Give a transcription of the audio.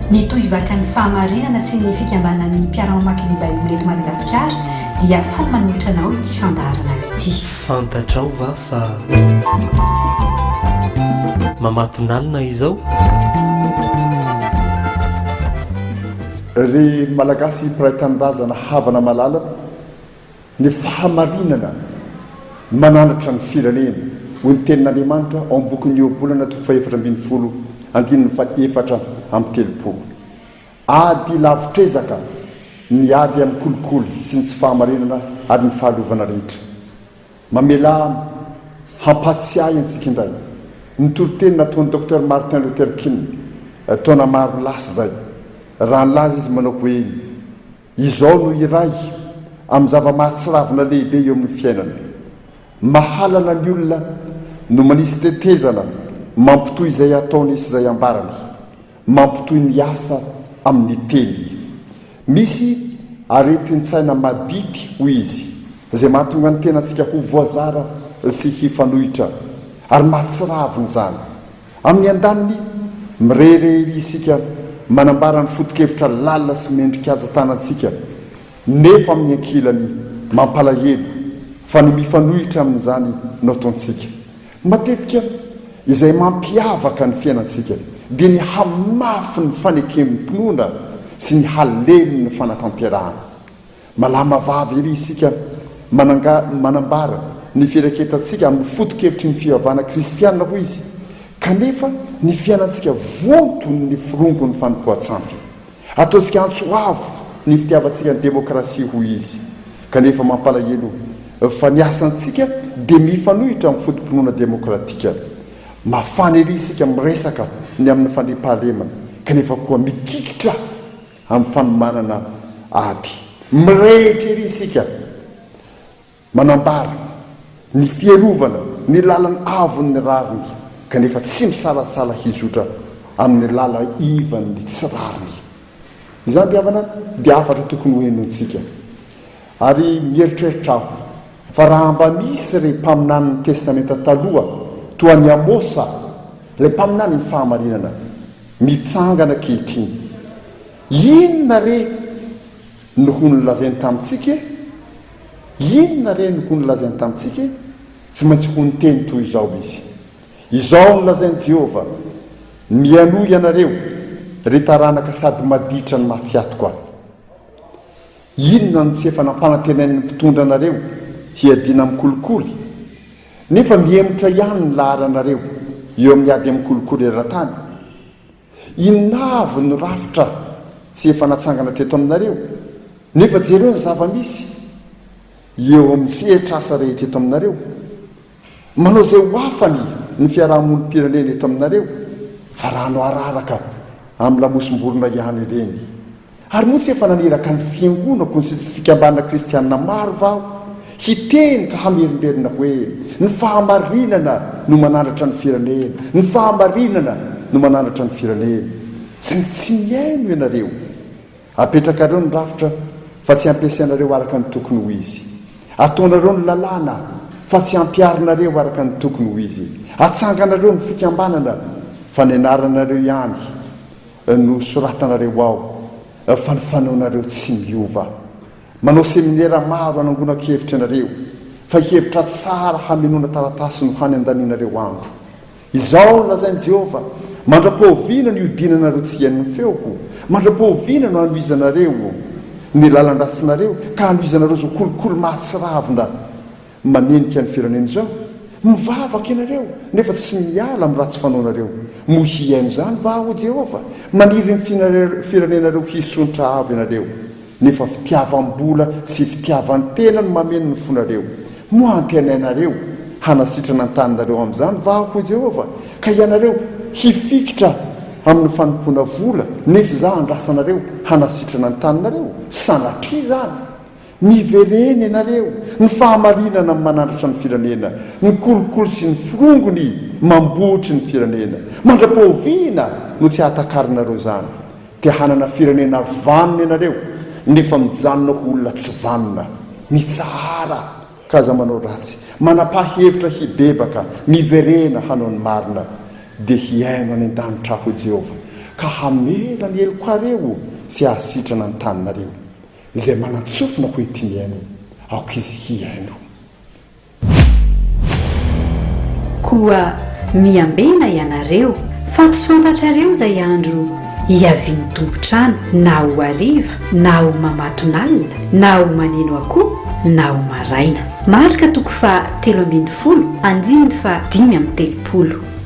Ny Tohivakan'ny Fahamarinana sy ny Fikambanan'ny Mpiara-mamaky ny Baiboly eto Madagasikara dia faly manolotra anao ity fandaharana ity. Fantatrao va fa mamatonalina izao? Ry Malagasy mpiray tanindrazana havana malala, Ny fahamarinana mananatra ny firenena, hoy ny Tenin'Andriamanitra ao amin'ny bokin'ny Ohabolana toko fahefatra ambinifolo andininy fahefatra amby telopolo. Ady lavitr'ezaka ny ady amin'ny kolikoly sy ny tsy fahamarinana ary ny fahalovana rehetra. Mamelà hampahatsiahy antsika indray ny toriteny nataon'i Docteur Martin Luther King taona maro lasa izay, raha nilaza izy manao hoe, Izao no iray amin'ny zava-mahatsiravina lehibe eo amin'ny fiainana. Mahalana ny olona no manisy tetezana mampitohy izay ataony sy izay ambarany, mampitohy ny asa amin'ny teny. Misy aretin-tsaina madity, hoy izy, izay mahatonga ny tenantsika ho voazara sy hifanohitra, ary mahatsiravina izany. Amin'ny andaniny, mirehareha ery isika manambara ny foto-kevitra lalina sy mendrikaja tanantsika, nefa amin'ny ankilany mampalahelo fa ny mifanohitra amin'izany no ataontsika. Matetika, izay mampiavaka ny fiainantsika dia ny hamafin'ny fanekem-pinoana sy ny halemin'ny fanatanterahana. Malama vava ery isika mananga manambara ny firaiketantsika amin'ny foto-kevitry ny fivavahana kristiana, hoy izy, kanefa ny fiainantsika vonton'ny firongon'ny fanompoan-tsampy. Ataontsika antso avo ny fitiavantsika ny demokrasia, hoy izy, kanefa mampalahelo fa ny asantsika dia mifanohitra amin'ny foto-pinoana demokratika. Mafana ery isika miresaka ny amin'ny fandriampahalemana, kanefa koa mikikitra amin'ny fanomanana ady. Mirehitra ery isika manambara ny fiarovana ny lalana avon'ny rariny kanefa tsy misalasala hizotra amin'ny lala ivan'ny tsy rariny. Izany ry havana dia hafatra tokony ho henointsika. Ary mieritreritra aho fa raha mba misy re mpaminanin'ny Testamenta Taloha toa an'i Amosa, ilay mpaminanin'ny fahamarinana, Mitsangana ankehitriny. Inona re no ho nolazainy tamintsika e? Inona re no ho nolazainy tamintsika e? Tsy maintsy ho niteny toy izao izy, Izao no lazain'i Jehovah, 'Mihainoa ianareo, ry taranaka sady maditra no mafy hatoka. Inona no tsy efa nampanantenain'ny mpitondra anareo hiadiana amin'ny kolikoly? Nefa mihemotra ihany ny laharanareo eo amin'ny ady amin'ny kolikoly eran-tany. Inona avy no rafitra tsy efa natsangana teto aminareo? Nefa jereo ny zava-misy eo amin'ny sehatr'asa rehetra eto aminareo. Manao izay ho afany ny fiaraha-monim-pirenena eto aminareo fa rano araraka amin'ny lamosim-borona ihany ireny. Ary moa tsy efa naniraka ny fiangonako sy ny fikambanana kristianina maro va aho hiteny ka hamerimberina hoe, Ny fahamarinana no manandratra ny firenena, ny fahamarinana no manandratra ny firenena. Saingy tsy mihaino ianareo. Apetrakareo ny rafitra fa tsy ampiasainareo araka ny tokony ho izy. Ataonareo ny lalàna fa tsy ampiharinareo araka ny tokony ho izy. Atsanganareo ny fikambanana fa ny anaranareo ihany no soratanareo ao fa ny fanaonareo tsy miova. Manao seminera maro hanangonan-kevitra ianareo fa hevitra tsara hamenoana taratasy no hany andanianareo andro. Izao no lazain'i Jehovah, Mandra-pahoviana no hiodinanareo tsy hihaino ny feoko? Mandra-pahoviana no hanohizanareo ny lalan-dratsinareo, ka hanohizanareo izao kolikoly mahatsiravina manenika ny firenena izao? Mivavaka ianareo, nefa tsy miala amin'ny ratsy fanaonareo. Moa hihaino izany va aho, Jehovah? Maniry ny firenenareo hisontra avo ianareo. Nefa fitiavam-bola sy fitiavan-tena no mameno ny fonareo. Moa antenainareo hanasitrana ny taninareo amin'izany va Aho, hoy Jehovah, ka ianareo hifikitra amin'ny fanompoana vola, nefa Izaho andrasanareo hanasitrana ny taninareo? Sanatria izany! Miverena ianareo, ny fahamarinana no manandratra ny firenena, ny kolikoly sy ny forongony mambohotry ny firenena. Mandra-pahoviana no tsy hahatakarinareo izany? Te hanana firenena vanona ianareo nefa mijanona ho olona tsy vanona. Mitsahara ka aza manao ratsy. Manapaha hevitra hibebaka, miverena hanao ny marina, dia hihaino any an-danitra aho, hoy Jehovah. ka hamela ny helokareo sy hahasitrana ny taninareo. Izay manan-tsofina ho enti-mihaino, aoka izy hihaino. Koa miambena ianareo, fa tsy fantatrareo izay andro hiavian'ny tompon-trano, na ho hariva, na ho mamatonalina, na ho maneno akoho, na ho maraina. Marka toko faha 13, andininy faha 35.